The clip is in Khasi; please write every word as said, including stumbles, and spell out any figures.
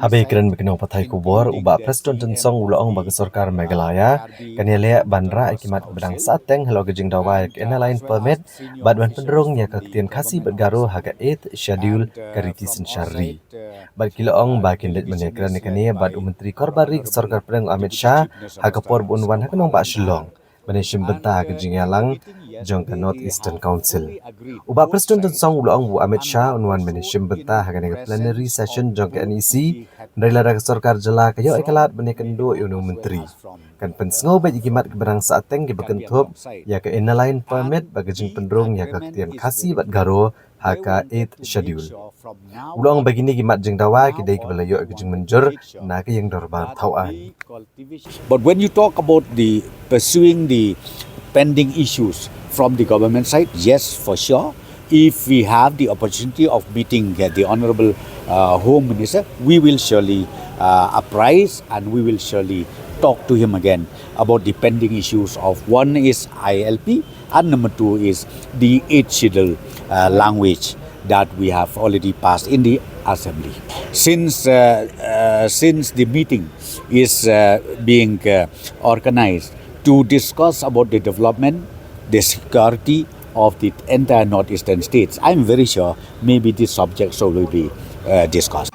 Haba ïakren bad ki nongpathai khubor, u Bah Prestone Tynsong u la ong ba ka sorkar Meghalaya kan ïaleh ban rah ïa ki mat ba dang sahteng halor ka jingdawa ïa ka Inner Line Permit bad ban pynrung ïa ka ktien Khasi bad Garo ha ka Eighth Schedule ka riti synshar ri. Bad ki la ong ba kin leit ban ïakren ïa kane bad u Myntri Korbar Ri ka Sorkar Pdeng u Amit Shah ha ka por ba un wan ha ka nongbah Shillong ban ïashim bynta ha ka jingïalang jong ka North Eastern Council. U Bah Prestone Tynsong u la ong ba u Amit Shah un wan ban ïashim bynta ha kane ka plenary session jong ka N E C, hynrei lada ka sorkar jylla ka ïoh ïa ka lad ban ïakynduh ïa une u myntri, kan pynsngew beit ïa ki mat kiba dang sahteng kiba kynthup ïa ka Inner Line Permit bad ka jingpynrung ïa ka ktien Khasi bad Garo ha ka Eighth Schedule. U la ong ba kine ki mat jingdawa ki dei kiba la ïoh ïa ka jingmynjur na ka ïing dorbar thaw aiñ. But when you talk about the pursuing the pending issues from the government side, yes, for sure. If we have the opportunity of meeting uh, the Honorable uh, Home Minister, we will surely uh, apprise and we will surely talk to him again about the pending issues of one is I L P and number two is the eighth schedule uh, language that we have already passed in the assembly. Since uh, uh, since the meeting is uh, being uh, organized to discuss about the development, the security of the entire northeastern states, I'm very sure maybe these subjects will be uh, discussed.